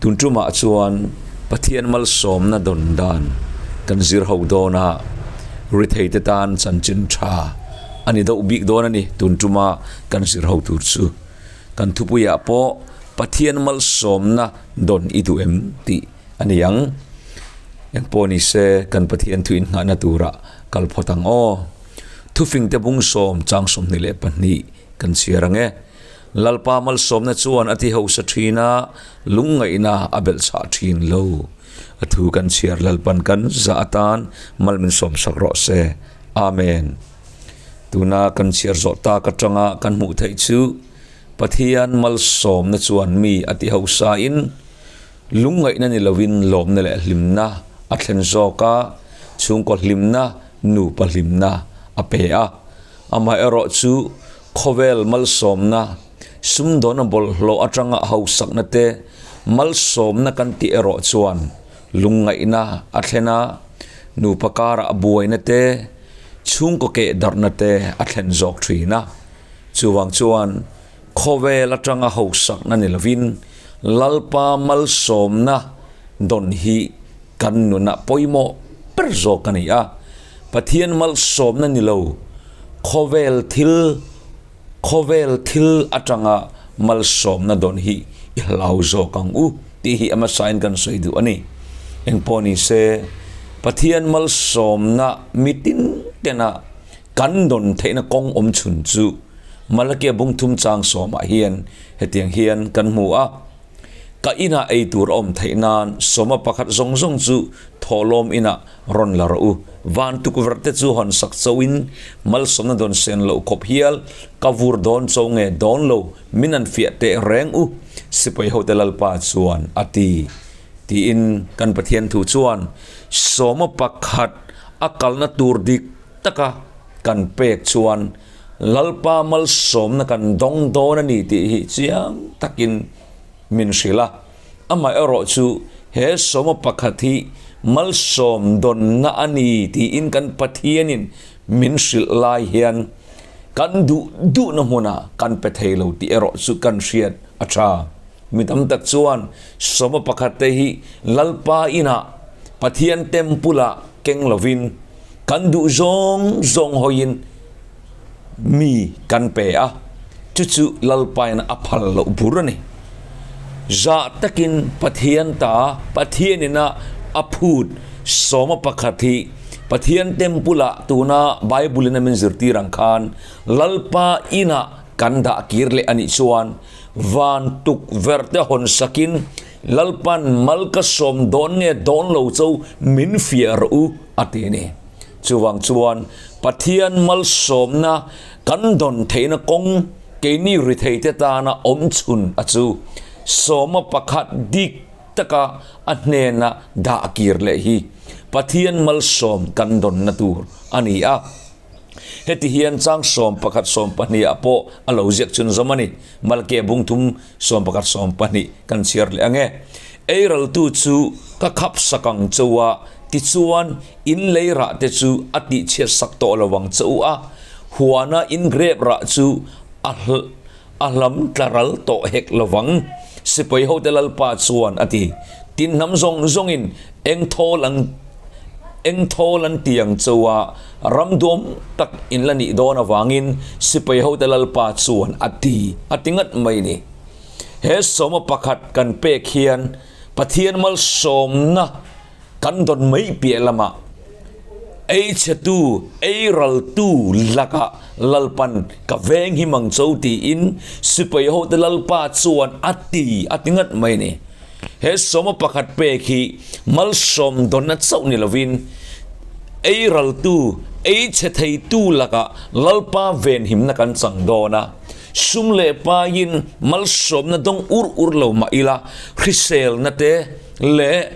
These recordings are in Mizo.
Tun tumah chuan Pathian malsawmna dawn dan kan zir ho dawn a, ritheite tan chanchin tha a ni deuh bik dawn a ni tun tuma kan zir ho tur chu. Kan thupuiah pawh Pathian malsawmna dawn i duh em tih a ni ang. Engpawh ni se kan Pathian thu innghahna turah kal phawt ang aw. Thufingte bung sawm chang 22 kan chhiar ang e. Lalpa malsawmna chuan a ti hausa thin a, lungngaihna a belh chhah thin lo. A thu kan chhiar Lalpan kan zah atan mal min sawmsak rawh se. Amen. Tuna kan chhiar zawh tak atanga kan hmuh theih chu Pathian malsawmna chuan mi a ti hausa in lungngaihna ni lovin lawmna leh hlimna a thlen zawk a, chhungkaw hlimna, nupa hlimna a pe a. Amaherawhchu, khawvel malsawmna, sumdawna bawlhhlawh atanga hausakna te malsawmna kan tih erawh chuan lungngaihna a thlen a, nupa karah buaina te, chhungkaw keh darhna te a thlen zawk thin a. Chuvang chuan khawvel atanga hausakna ni lovin Lalpa malsawmna dawn hi kan nunah pawimawh ber zawk a ni a. Pathian malsawmna ni lo, khawvel thil, khawvel thil atanga malsawmna dawn hi i hlau zawk ang u tih hi a hmasain kan sawi duh a ni. Engpawh ni se, Pathian malsawmna mitin tena kan dawn theihna kawng awm chhun chu Malakia bungthum chang sawmah hian hetiang hian kan hmu a. Ka inah ei tur a awm theih nan sawma pakhat zawng zawng chu thawhlawm inah rawn la rawh u. Van tukverh te chu hawn sak chauhin malsawmna dawn sen loh khawp hial ka vur dawn cho nge dawn lo min an fiah teh reng u, sipai hote Lalpa chuan a ti. Tiin kan Pathian thu chuan sawma pakhat a kalna tur dik taka kan pek chuan Lalpa malsawmna kan dawng dawn a ni tih hi chiang takin min hrilh a. Amaherawh chu he sawma pakhat hi malsawm dawnna a ni tiin kan Pathianin min hrilh lai hian kan duh duhna hmunah kan pe thei lo tih erawh chu kan hriat a tha. Mi tam tak chuan sawma pakhat te hi Lalpa inah Pathian temple-ah keng lovin kan duh zawng zawng hawiin mi kan pe a, chu chu Lalpain a phal loh bur a ni. Zah takin Pathian ta Pathianina a phut sawma pakhat hi Pathian temple-ah tuna Bible-in a min zirtir ang khan Lalpa inah kan dah kir leh a nih chuan Van tukverh te hawn sakin Lalpan mal ka sawm dawn nge dawn lo cho min fiah rawh u a ti a ni. Chuvang chuan Pathian malsawmna kan dawn theihna kawng keini ritheite tana awm chhun a chu sawma pakhat dik taka a hnena dah kir leh hi Pathian malsawm kan dawnna tur a ni a. Heti hian chang 11 20 ah pawh a lo ziak chun zawm a ni. Malke bung thum 11 20 kan chhiar leh ang e. Eiraltu chu ka khap sak ang che u a, tichuan in lei rah te chu a tihchhiat sak tawh lo ang che u a, huana in grep rah chu a a hlam tla ral tawh hek lo vang. Sipai hote Lalpa chuan a ti. Tin hnam zawng zawngin eng thawl ang eng thawl an ti ang cho a, ram duam tak in la nih dawn avangin sipai hote Lalpa chuan a ti a ti ngat mai ni. He sawma pakhat kan pek hian Pathian malsawmna kan dawn mai piah lamah ei chhetu, ei raltu lakah Lalpan ka veng hi mang cho tiin sipai hote Lalpa chuan a ti a ti ngat mai ni. He sawma pakhat pek hi malsawm dawnna chauh ni lovin ei raltu, ei chhe theitu lakah Lalpa venhimna kan chang dawn a. Sum leh paiin malsawmna dawng ur ur lo mah ila hriselna te leh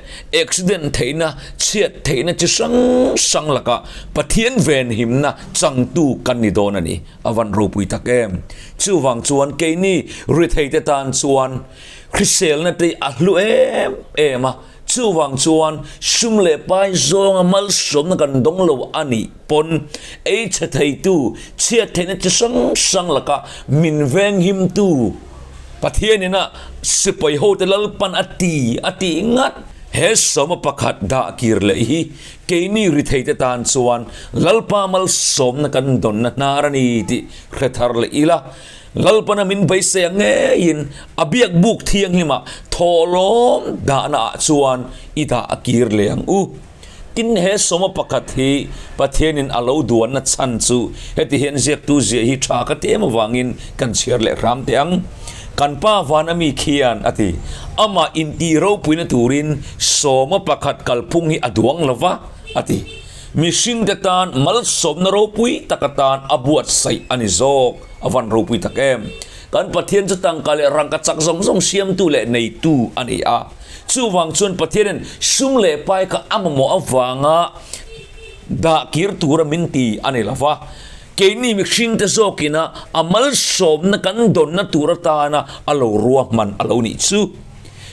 accident theihna, chhiat theihna chi hrang hrang lakah Pathian venhimna changtu kan ni dawn a ni. A van ropui tak em! Chuvang chuan keini ritheite tan chuan Hriselna te a hlu em em a, chuvang chuan sum leh pai zawnga malsawmna kan dawng lo a nih pawn ei chhe theitu, chhiat theihna chi hrang hrang laka min venghimtu Pathianin a sipai hote Lalpan a ti a tih ngat. He sawma pakhat dah kir leh hi keini ritheite tan chuan Lalpa malsawmna kan dawnna hnar a ni tih hre thar leh ila, Lalpana min beisei ang ngeiin a biak buk thianghlimah thawhlawm dahna ah chuan i dah a kir leh ang u. Tin, he sawma pakhat hi Pathianin a lo duanna chhan chu heti hian ziaktu ziah hi tha ka ti em avangin kan chhiar leh hram teh ang. Kan Pa van ami khian a ti, Amah intih ropuina turin sawma pakhat kalphung hi a duang lo va, a ti. Mihringte tan malsawmna ropui tak atan a buatsaih a ni zawk, a van ropui tak em! Kan Pathian chu tangka leh rangka chak zawng zawng siamtu leh neitu a ni a. Chuvang chuan Pathianin sum leh pai kha a mamawh avanga dah kir tura min ti a ni lo va. Keini mihringte zawkina a malsawmna kan dawnna tur atana a lo ruahman a lo nih chu.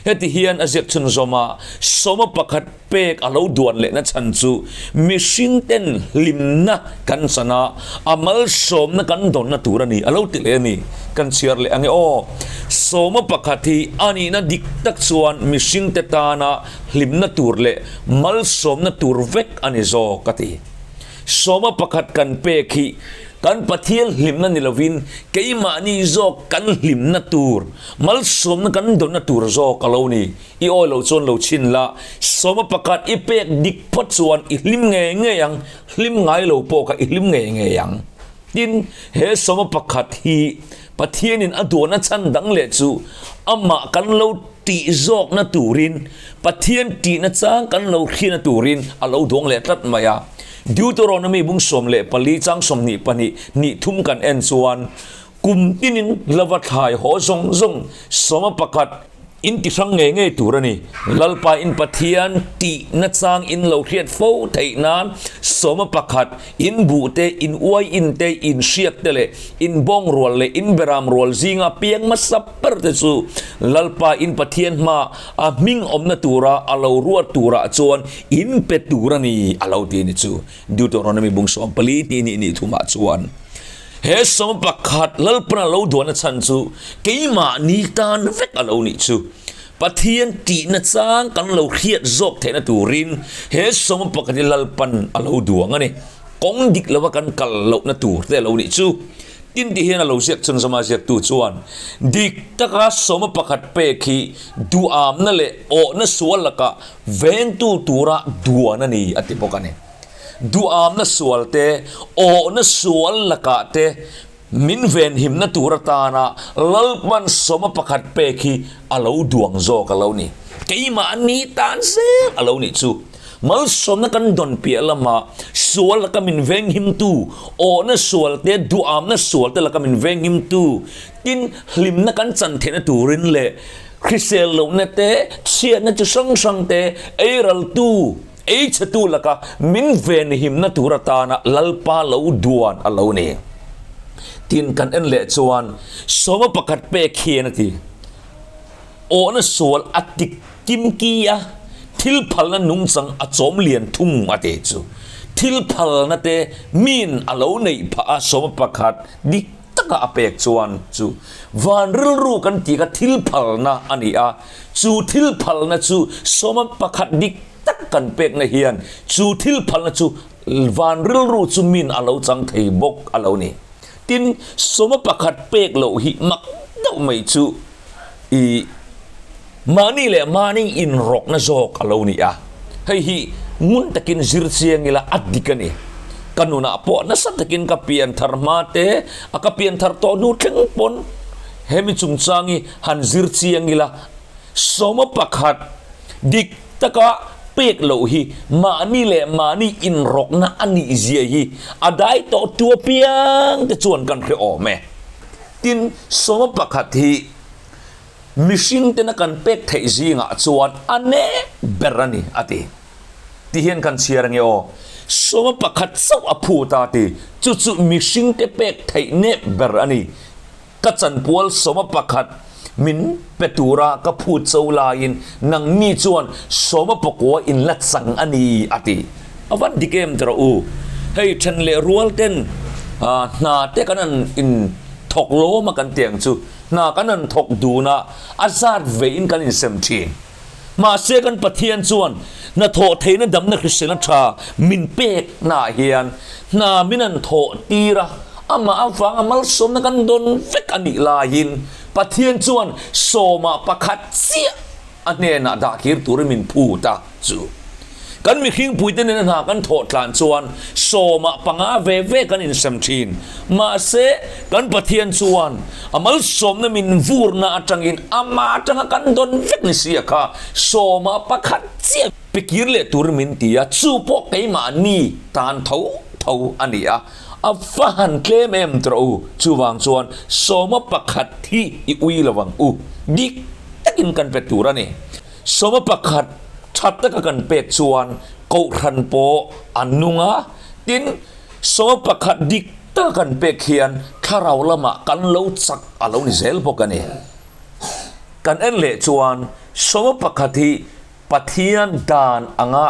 Heti hian a ziak chhunzawm a, sawma pakhat pek a lo duan lehna chhan chu mihringten hlimna kan chan a, a malsawmna kan dawnna tur a ni a lo ti leh a ni. Kan chhiar leh ange aw. Sawma pakhat hi a nihna dik tak chuan mihringte tana hlimna tur leh malsawmna tur vek a ni zawk a ti. Sawma pakhat kan pek hi kan Pathian hlimna ni lovin keimahni zawk kan hlimna tur, malsawmna kan dawnna tur zawk a lo ni. I awi lo chuan lo chhin la, sawma pakhat i pek dik phawt chuan i hlim ngei ngei ang, hlim ngai lo pawh kha i hlim ngei ngei ang. Tin, he sawma pakhat hi Pathianin a duahna chhan dang leh chu amah kan lo tih zawkna turin, Pathian tihna chang kan lo hriatna turin a lo duang leh tlat mai a. Deuteronomy bung 14 chang 22 nih thum kan en chuan, Kum tinin lova thlai haw zawng zawng sawma pakhat in ti hrang ngei ngei tur a ni. Lalpa in Pathian tih nachang in lo hriat fo theih nan sawma pakhat in buh te, in uai in te, in hriak te leh in bawng rual leh in beram rual zinga piang hmasa ber te chu Lalpa in Pathian hma a hming awmna tura a lo ruat turah chuan in pe tur a ni a lo ti a ni chu. Deuteronomy bung 14 hnih hnih hnih thumah chuan. He sawm pakhat Lalpan a lo duahna chhan chu keimahni tan vek a lo nih chu. Pathian tihna chang kan lo hriat zawk theihna turin he sawm pakhat hi Lalpan a lo duang a ni. Kawng dik lova kan kal lohna tur te a lo nih chu. Tin ti hian a lo ziak chhunzawm a ziaktu chuan dik taka sawma pakhat pek hi duamna leh awhna sual lakah vengtu tura duan a ni a ti bawk a ni. Duhamna sual te, awhna sual lakah te min venhimna tur atana Lalpan sawma pakhat pek hi a lo duang zawk a lo ni. Keimah ni tan zel a lo nih chu. Malsawmna kan dawn piah lama sual laka min venghimtu, awhna sual te, duhamna sual te laka min venghimtu, tin hlimna kan chan theihna turin leh hrisel lohna te, chhiatna chi hrang hrang te eiraltu, Ei chhetu laka min venhimna tur atana Lalpa lo duan a lo ni. Tin kan en leh chuan sawma pakhat pek hian a ti. Awhna sual a tik kim ki a, thil phalna nungchang a chawm lian thung a ti chu. Thil phalna te min a lo neih phah a sawma pakhat dik taka a pek chuan chu van rilru kan tih kha thil phalna a ni a, chu thil phalna chu sawma pakhat dik tak kan pekna hian chu thil phalna chu van rilru chu min a lo chang thei bawk a lo ni. Tin, sawma pakhat pek loh hi mak deuh mai chu i mahni leh mahni inrawkna zawk a lo ni a. Hei hi ngun takin zir chiang ila a dik a ni. Ka nunah pawh nasa takin ka pian thar hma te, a ka pian thar tawh hnu thleng pawn hemi chungchang hi han zir chiang ila sawma pakhat dik taka pek loh hi mahni leh mahni inrawkna a nih zia hi a dai tawh tu apiang te chuan kan hre awm e. Tin, sawma pakhat hi mihring tena kan pek theih zingah chuan a nek ber a ni a ti. Ti hian kan chhiar ange aw. Sawma pakhat chauh a phut a ti. Chu chu mihring te pek theih nek ber a ni. Ka chanpual sawma pakhat min pe tura ka phut cho laiin nangni chuan sawma pakua in la chang a ni a ti. A van dik em tawh u. Hei then leh rual ten hna te kan han in thawk lawm a kan ti ang chu. Hna kan han thawk dun a, a zat vein kan insem thin. Mahse kan Pathian chuan hnathawh theihna damna hriselna tha min peknaah hian hna min han thawh tir a, amah avanga malsawmna kan dawn vek a nih laiin Pathian chuan sawmah pakhat chiah a hnenah dah kir turin min phut a chu. Kan mihringpuite nena hna kan thawh tlan chuan sawmah panga ve ve kan insem thin. Mahse, kan Pathian chuan a malsawmna min vurna atangin amah atanga kan dawn vek ni sia kha sawmah pakhat chiah pe kir leh turin min ti a, chu pawh keimahni tan tho tho a ni a. A va han tlem em tawh u, chuvang chuan sawma pakhat hi i ui lo ang u, dik takin kan pe tur a ni. Sawma pakhat tha taka kan pek chuan kohhran pawh a nung a, tin, sawma pakhat dik taka kan pek hian thlarau lamah kan lo chak a lo ni zel bawk a ni. Kan en leh chuan sawma pakhat hi Pathian dan anga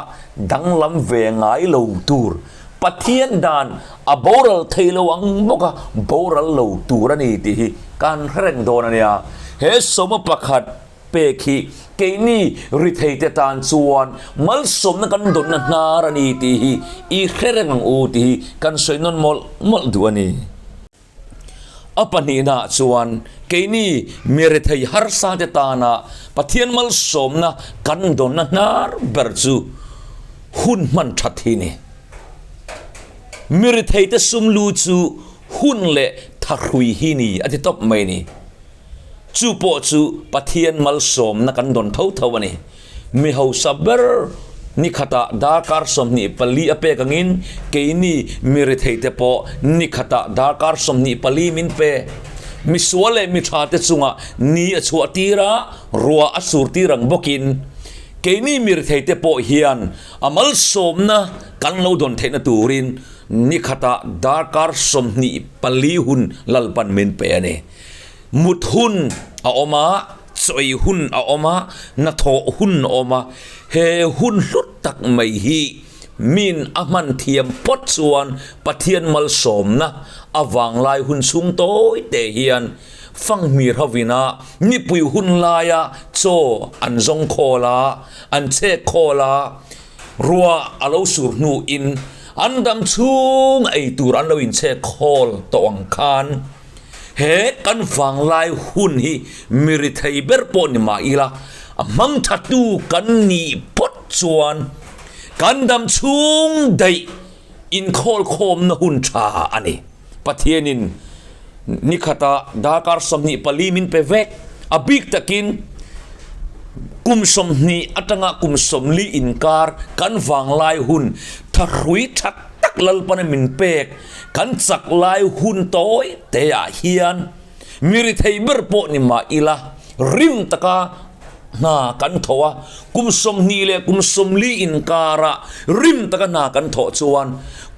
danglam ve ngai lo tur, Pathian dan a boral thei lo ang bawka boral lo tur a ni tih hi kan hre reng dawn a nia. He sawma pakhat pek hi keini ritheite tan chuan malsawmna kan dawnna hnar a ni tih hi i hre reng ang u tih hi kan sawi nawn mawlh mawlh duh a ni. A pahnihnaah chuan keini mi rethei harsa te tana Pathian malsawmna kan dawnna hnar ber chu hun hman that hi a ni. Mi retheite sum lu chu hun leh thahrui hi ni a ti tawp mai a ni. Chu pawh chu Pathian malsawmna kan dawn tho tho a ni. Mi hausa ber ni khatah darkar 24 a pek angin keini mi retheite pawh ni khatah darkar 24 min pe. Mi sual leh mi thate chungah ni a chhuah tir a, ruah a sur tir ang bawkin keini mi retheite pawh hian a malsawmna kan lo dawn theihna turin ni khatah darkar 24 hun Lalpan min pe a ni. Mut hun a awm a, chawi hun a awm a, hnathawh hun a awm a, he hun hlut tak mai hi min a hman thiam phawt chuan Pathian malsawmna a vanglai hun chhung tawi te hian fanghmir hovina nipui hun laia chaw an zawng khawl a, an chhek khawl a, ruah a lo sur hnuin an dam chhung ei tur an lo inchhek khawl tawh ang khan. He kan vanglai hun hi mi ri thei ber pawh ni mah ila, a hmang thatu kan nih phawt chuan kan dam chhung daih inkhawlkhawmna hun tha a ni. Pathianin ni khata darkar 24 min pe vek, a bik takin kum 20 atanga kum 40 inkar kan vanglai hun thahrui tha tak Lalpana min pek Kan chak lai hun tawi te ah hian mi ri thei ber pawh ni mah ila rim taka hna kan thawh a, kum 20 leh kum 40 inkarah rim taka hna kan thawh chuan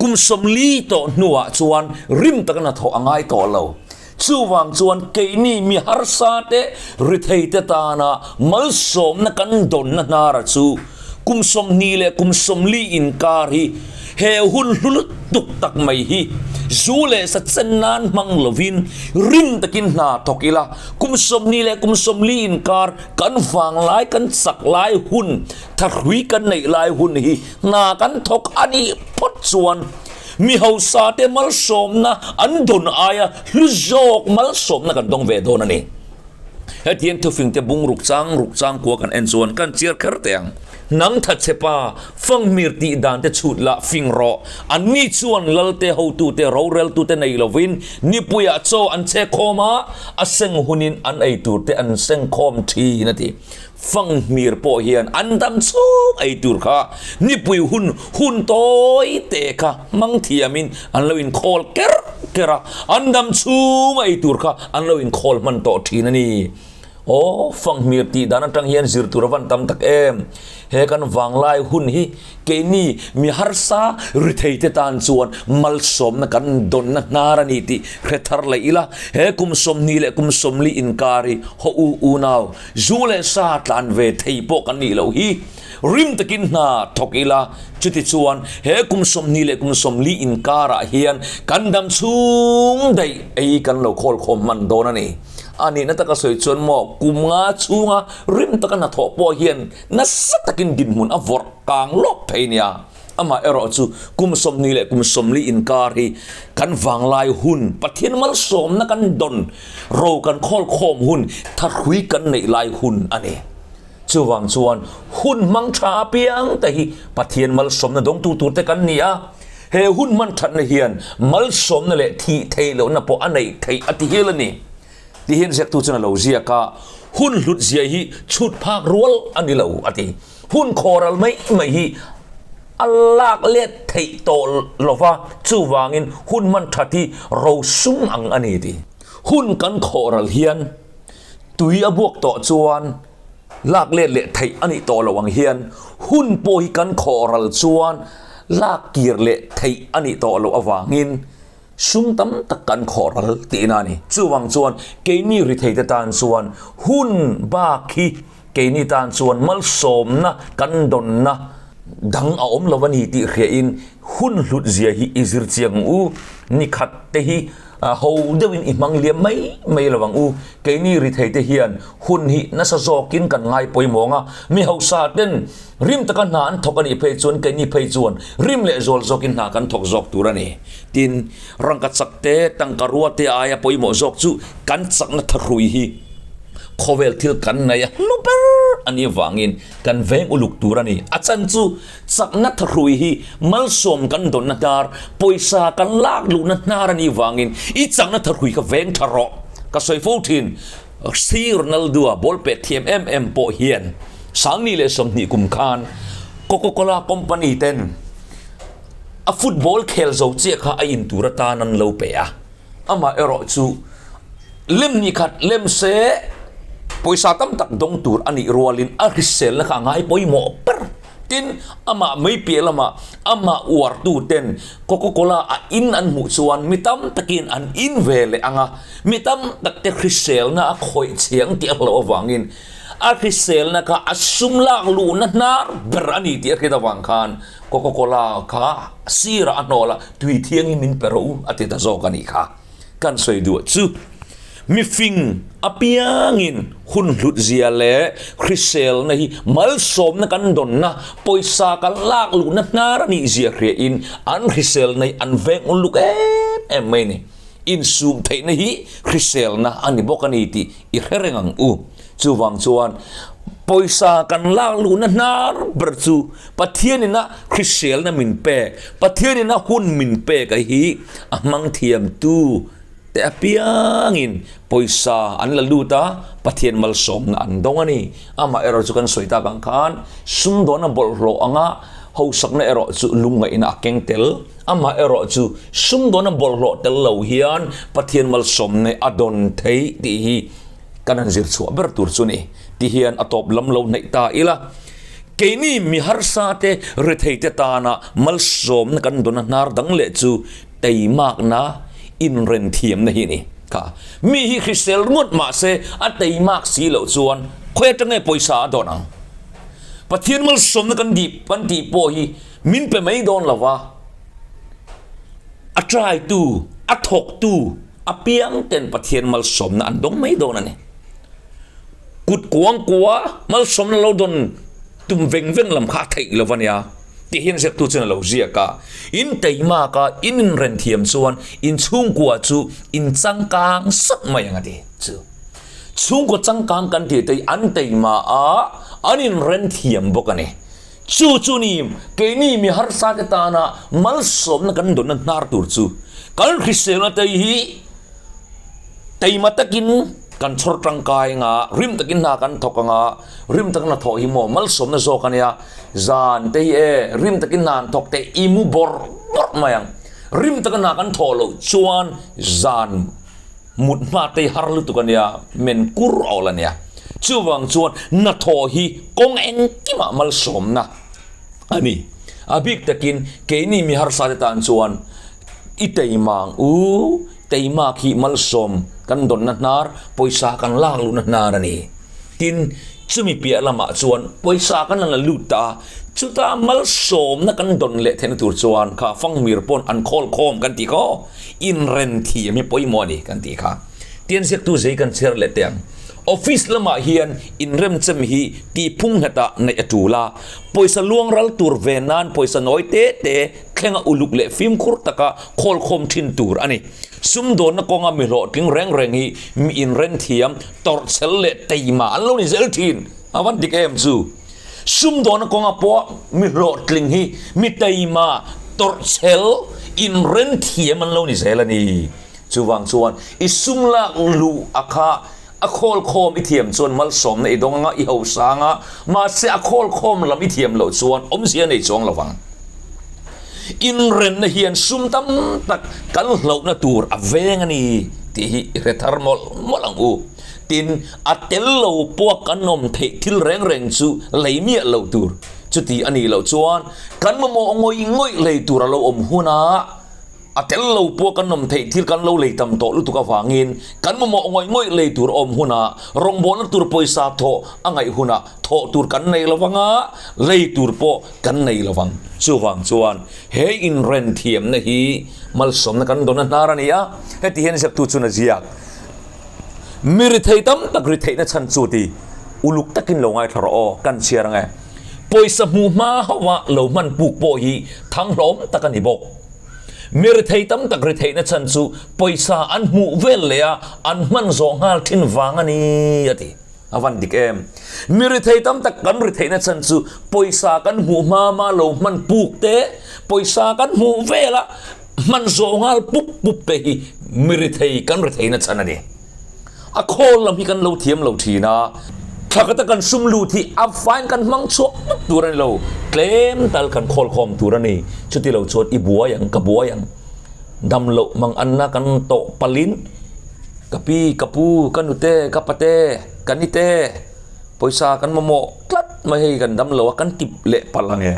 kum 40 tawh hnuah chuan rim taka hna thawh a ngai tawh lo. Chuvang chuan keini mi harsa te rithei te tana malsawmna kan dawnna hnara chu kum 20 leh kum 40 inkar hi he hun hlu lutuk tak mai hi zu leh sa chen nan hmang lovin rim takin hna thawk ila, kum 20 leh kum 40 inkar kan vanglai kan chak lai hun thahrui kan neih lai hun hi hna kan thawk a nih phawt chuan Mi hausa te malsawmna an dawn aia hlu zawk malsawmna kan dawng ve dawn a ni. Hetiang thufing te bung ruk chang ruk chang kua kan en chuan kan chiar kher teh ang. Nang thatchhe pa, fanghmir tih dan te chhut lah fing rawh. Anni chuan lalte hotute roreltute nei lovin nipuiah chaw an chhek khawm a, a seng hunin an ei tur te an seng khawm thin a ti. Fanghmir pawh hian an dam chhung ei tur kha nipui hun hun tawi te kha hmang thiamin an lo inkhawl ker ker a, an dam chhung ei tur kha an lo inkhawl hman tawh thin a ni. Aw, fanghmir tih dan atang hian zir tur a van tam tak em. He kan vanglai hun hi keini mi harsa rithei te tan chuan malsawmna kan dawnna hnar a ni tih hre thar leh ila, he kum 20 leh kum 40 inkar hi haw u unau Zu leh sa tlan ve thei pawh kan nih loh hi. Rim takin hna thawk ila, chuti chuan he kum 20 leh kum 40 inkarah hian kan dam chhung daih ei kan lo khawl khawm hman dawn a ni. A nihna taka sawi chuan maw kum nga chhunga rim taka hnathawh pawh hian nasa takin dinhmun a vawrh kang lawk thei nia. Amah erawh chu kum 20 leh kum 40 inkar hi kan vanglai hun, Pathian malsawmna kan dawn, ro kan khawl khawm hun, thahrui kan neih lai hun a ni. Chuvang chuan hun hmang tha apiang te hi Pathian malsawmna dawngtu tur te kan ni a. He hun hman thatna hian malsawmna leh thih theih lohna pawh a neih theih a ti hial a ni. Tihian ziaktu chuan a lo ziak a, Hun hlut zia hi chhut phak rual a ni lo a ti. Hun khawral mai mai hi a lak let theih tawh lo va, chuvangin hun hman that hi rosum ang a ni ti. Hun kan khawral hian tui a buak tawh chuan lak let leh theih a nih tawh lo ang hian hun pawh hi kan khawral chuan lak kir leh theih a nih tawh loh avangin Sum tam tak kan khawhral tihna a ni. Chuvang chuan keini ritheite tan chuan hun bak hi keini tan chuan malsawmna kan dawnna dang a awm lo a ni tih hriain hun hlut zia hi i zir chiang ang u. Ni khat te hi ho deuhin i hmang liam mai mai lo ang u. Keini ritheite hian hun hi nasa zawkin kan ngai pawimawng a, mi hausa ten Rim taka hna an thawk a nih phei chuan keini phei chuan rim leh zual zawkin hna kan thawk zawk tur a ni. Tin, rangka chak te, tangka rua te aia pawimawh zawk chu kan chakna thahrui hi khawvel thil kan nei a hlu ber a nih avangin kan veng uluk tur a ni. A chan chu chakna thahrui hi malsawm kan dawnna hnar, pawisa kan lak luhna hnar a nih avangin i chakna thahrui kha veng tha rawh. Ka sawi fo thin. Sri Ronaldo-a ball pet thiam em em pawh hian 2020 kum khan Coca-Cola company ten a football khel zo chiah kha a in tur atan an lo pe a. Amah erawh chu lem ni khat lem se pawisa tam tak dawng tur a nih rualin a hriselna kha a ngai pawimawh ber. Tin, amah mai piah lamah amah uartu ten Coca-Cola a in an hmuh chuan mi tam takin an in ve leh ang a, mi tam tak te hriselna a khawih chhiang tih a hlauh avangin a hriselna kha a sum lak luhna hnar ber a ni tih a hriat avang khan Coca-Cola kha sirah a hnawl a, tui thiangin min pe rawh u a ti ta zawk a nih kha. Kan sawi duah chu mifing apiangin hun hlut zia leh hriselna hi malsawmna kan dawnna, pawisa kan lak luhna hnar a nih zia hriain an hriselna hi an veng uluk em em mai a ni. Insum theihna hi hriselna a ni bawk a ni tih i hre reng ang u. Chuvang chuan pawisa kan lak luhna hnar ber chu Pathianina hriselna min pek, Pathianina hun min pek a hi a hmang thiamtu te apiangin pawisa an la lut a, Pathian malsawmna an dawng a ni. Amah erawh chu kan sawi tak ang khan sumdawnna bawlhhlawh anga hausakna erawh chu lungngaihna a keng tel. Amah erawh chu sumdawnna bawlhhlawh tel lo hian Pathian malsawmna a dawn theih tih hi kan han zir chhuah ber tur chu ni. Tihian a tawp lam lo hnaih ta ila. Keini mi harsa te rethei te tana malsawmna kan dawn a hnar dang leh chu teimakna inren thiamna hi a ni. Kha mi hi hrisel ringawt mahse a teimak si loh chuan khawi atang nge pawisa a dawn ang? Pathian malsawmna kan dih kan tih pawh hi min pe mai dawn lo va, a try tu, a thawk tu apiang ten Pathian malsawmna an dawng mai dawn a ni. Kut kuang kua malsawmna lo dawn tum veng veng lam kha a theih lo a nia tih hian ziaktu chuan a lo ziak a. In teimak a, in inren thiam chuan in chhungkua chu in changkang sawt mai ang a ti chu. Chhungkaw changkang kan tih te hi an teima a, an inren thiam bawk a ni. Chu chu ni keini mi harsa te tana malsawmna kan dawnna hnar tur chu kan hriselna te hi Teima takin kan chhawr tangkai anga, rim takin hna kan thawk anga, rim taka hna thawh hi maw malsawmna zawk a nia, zan te hi e, rim takin hna an thawk te i mu bawrh bawrh mai ang. Rim taka hna kan thawh loh chuan zan mut hma te hi har lutuk a nia, men kur awl a nia. Chuvang chuan hna thawh hi kawng engkimah malsawmna a ni. A bik takin keini mi harsa te tan chuan i teima ang u. Teimak hi malsawm kan dawnna hnar, pawisa kan lak luhna hnar a ni. Tin, chumi piah lamah chuan pawisa kan la lut ta a, chuta malsawmna kan dawn leh theihna tur chuan kha fangmir pawn an khawl khawm kan tih kha aw, inren thiam hi pawimawh a ni kan tih kha. Tian ziaktu zei kan chhiar leh teh ang. Office lamah hian inremchem hi tihphung nghetah neih a tul a, pawisa luang ral tur ve nan pawisa nawi te te thlenga uluk leh fimkhur taka khawlkhawm thin tur a ni. Sumdawnna kawnga mi hlawhtling reng reng hi mi inrenthiam, tawrhchel leh teima an lo ni zel thin. A van dik em chu? Sumdawnna kawnga pawh mi hlawhtling hi mi teima, tawrhchel, inrenthiam an lo ni zel a ni. Chuvang chuan i sum lak luh a kha a khawlkhawm i thiam chuan malsawmna i dawng anga i hosang a, mahse a khawlkhawm lam i thiam loh chuan awmzia nei chuang lo vang. Inrenna hian sum tam tak kan hlauhna tur a veng a ni tih hi i hre thar mawlh mawlh ang u. Tin, a tel lo pawh kan awm theih thil reng reng chu lei miah loh tur. Chuti a nih loh chuan kan mamawh ngawih ngawih lei tur a lo awm hunah, A tel lo pawh kan awm theih thil kan lo lei tam tawh lutuk avangin kan mamawh ngawih ngawih lei tur a awm hunah rawngbawlna tur pawisa thawh a ngaih hunah thawh tur kan nei lo vang a, lei tur pawh kan nei lo vang. Chuvang chuan he inren thiamna hi malsawmna kan dawn a hnar a ni a, heti hian ziaktu chuan a ziak, Mi rithei tam tak ritheihna chhan chu ti uluk takin lo ngaithla rawh aw, kan chhiar ang e. Pawisa hmuh hma hauha lo hman puk pawh hi thang hlawm tak a ni bawk. Mi rithei tam tak ritheihna chhan chu pawisa an hmuh vel leh a an hman zawh nghal thin vang a ni, a ti. A van dik em? Mi rithei tam tak kan ritheihna chhan chu pawisa kan hmuh hma hma lo hman puk te, pawisa kan hmuh vel a hman zawh nghal pup pup te hi mi rithei kan ritheihna chhan a ni. A khawl lam hi kan lo thiam lo thin a, thla kata kan sum lut hi a fine kan hmang chhuak vek tur a ni lo, tlem tal kan khawl khawm tur a ni, chuti lo chuan i buai ang, ka buai ang, dam loh mang anna kan tawh palhin ka pi, ka pu, ka nute, ka pate, ka nite, pawisa kan mamawh tlat mai hei kan dam lo a, kan tip leh palh ang e.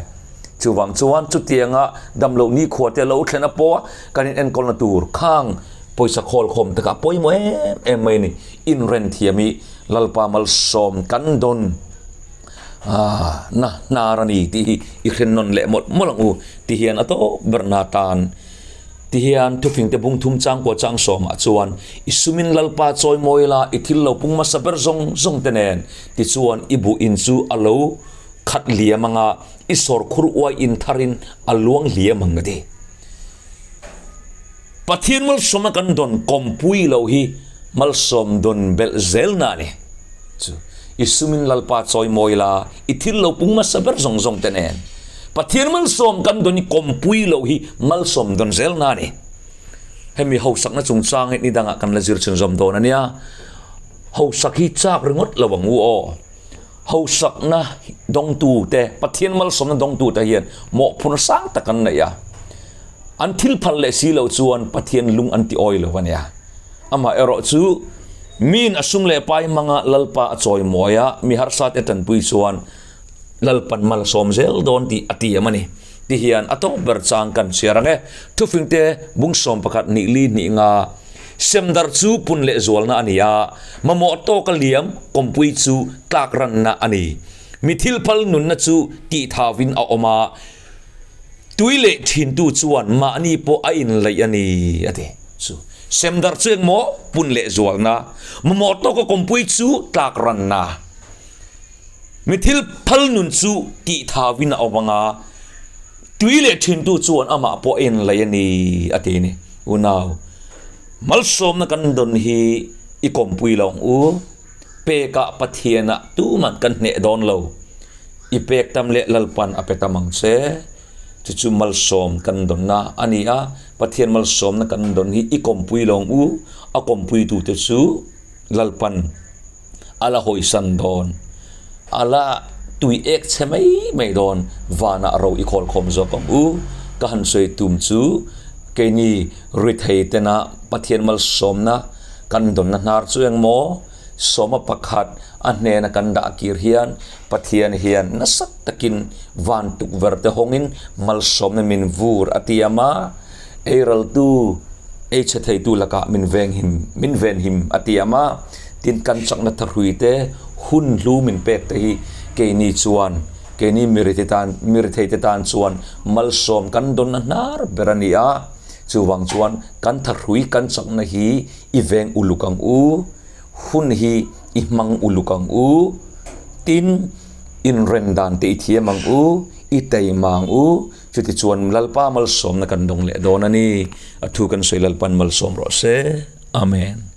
Chuvang chuan chutianga damloh nikhua te lo thlen a pawh kan in enkawlna tur khang pawisa khawl khawm te kha a pawimawh em em mai a ni. Inren thiam hi Lalpa malsawm kan dawn na hnar a ni tih hi i hre nawn leh mawlh mawlh ang u ti hian a tawp ber na tan ti hian thufing te bung thum changkua chang sawmah chuan i sumin Lalpa chawi mawi la i thil lo pung hmasa ber zawng zawng te nen tichuan i buh in chu a lo Khat liam anga i sawrkhur uai in tharin a luang hliam ang a ti. Pathian malsawmna kan dawn kawmpui lo hi malsawm dawn belh zelna a ni. Chu i sumin Lalpa chawi mawi la, i thil lo pung hmasa ber zawng zawng te nen. Pathian malsawm kan dawn i kawmpui lo hi malsawm dawn zelna a ni. Hemi hausakna chungchang hi ni dangah kan la zir chhunzawm dawn a nia. Hausak hi chak ringawt lo ang u aw. Hausakna dawngtute, Pathian malsawmna dawngtute hian mawhphurhna sang tak an nei a. An thil phal leh si loh chuan Pathian lung an ti awi lo a nia. Amaherawh chu miin a sum leh pai hmanga Lalpa a chawimawi a, mi harsate a tanpui chuan Lalpan mal a sawm zel dawn tih a tiam a ni. Ti hian a tawp ber chang kan chhiar ang e. Thufingte bung 11 hnih li hnih nga Semdar chu pun leh zualna a ni a, mamawh tawka liam kawmpui chu tlak ranna a ni. Mi thilphal nunna chu tihthauin a awm a, tui leh thintu chuan mahni pawh a inlaih a ni, a ti. Chu semdar chu engmaw pun leh zualna, mamawh tawka kawmpui chu tlak ranna. Mi thilphal nun chu tihthauin a awm ang a, Tui leh thintu chuan amah pawh a inlaih a ni, a ti a ni. Unau, malsawmna kan dawn hi i kawmpui lo ang u. Pekah Pathianah tuman kan hneh dawn lo. I pek tam leh Lalpan a pe tam ang che. Chu chu malsawm kan dawnna a ni a, Pathian malsawmna kan dawn hi i kawmpui lo ang u. A kawmpuitute chu Lalpan. A la hawisan dawn. A la tui ek chhe mai mai dawn. Vanah ro i khawl khawm zawk ang u. Ka han sawi tum chu keini rithei tena Pathian malsawmna kan dawnna hnar chu eng maw? Sawma pakhat a hnena kan dah kir hian Pathian hian nasa takin van tukverh te hawngin malsawmna min vur a tiam a. Eiraltu, ei chhe theitu lakah min venghim, min venhim a tiam a. Tin, kan chakna thahrui te, hun hlu min pek te hi keini chuan, keini mirite tan, miritheite tan chuan malsawm kan dawn a hnar ber a ni a. Chuvang chuan kan thahrui, kan chakna hi i veng uluk ang u, hun hi i hmang uluk ang u, tin, inrem dan te i thiam ang u, i taima ang u, chutichuan Lalpa malsawmna kan dawng leh dawn a ni. A thu kan sawi Lalpan malsawm rawh se. Amen.